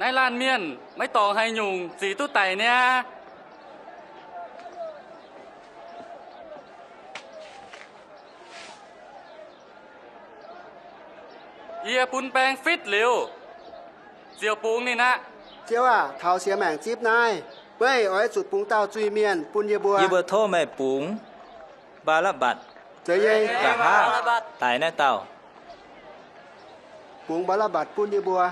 Naaiv laanh mienh maiv dorngc haaix nyungc zic duqv daic niaa. Yie bun baeng fitv liuz, ziouc bungx ninh aqv. Ziouv aah! Taux siex maengc zipv naaiv, meih oix zuqc bungx dauh zuiz-mienh bun yie mbuo. Yie mbuo tov meih bungx Mbaa^lapv^mbatc. Nqa'haav daix naaiv dauh. Bungx Mbaa^lapv^mbatc bun yie mbuo.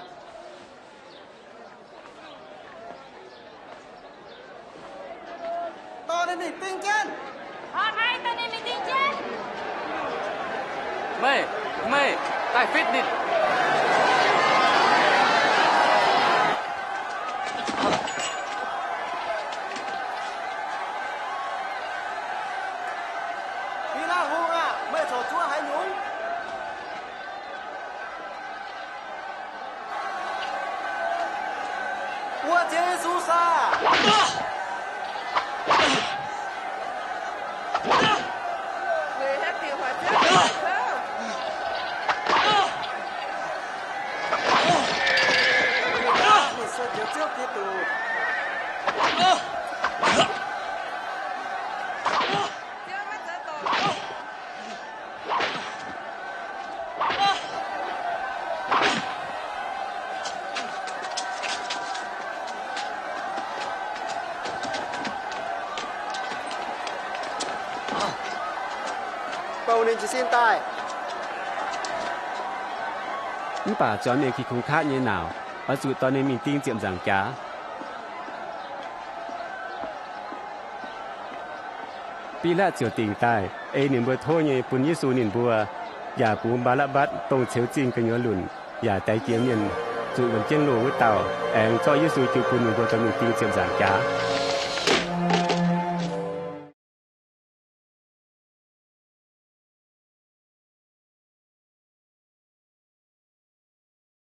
Meih, meih daaih fitv ninh. Pilaav Hungh aah! Meih corc zuov haaix nyungc? Mbuo ziex Yesu saah? Ninh se Ziouv Giduc. Bungx ninh jiez sin daaih. Mv baac zuangx mienh Ging-Kungx katv nyei nauc, oix zuqc dorh ninh mingh ding ziepc nzaangc jaax. Bilaatv ziouc dingc daaih ei ninh mbuo tov nyei bun Yesu ninh mbuo, yaac bungx Mbaa^lapv^mbatc, dongh ceux zingh gu'nyuoz lunc yaac daix jiex mienh, zuqc wuonc jienv loh wuov dauh, aengx zorqv Yesu jiu bun ninh mbuo dorh mingh ding ziepc nzaangc jaax.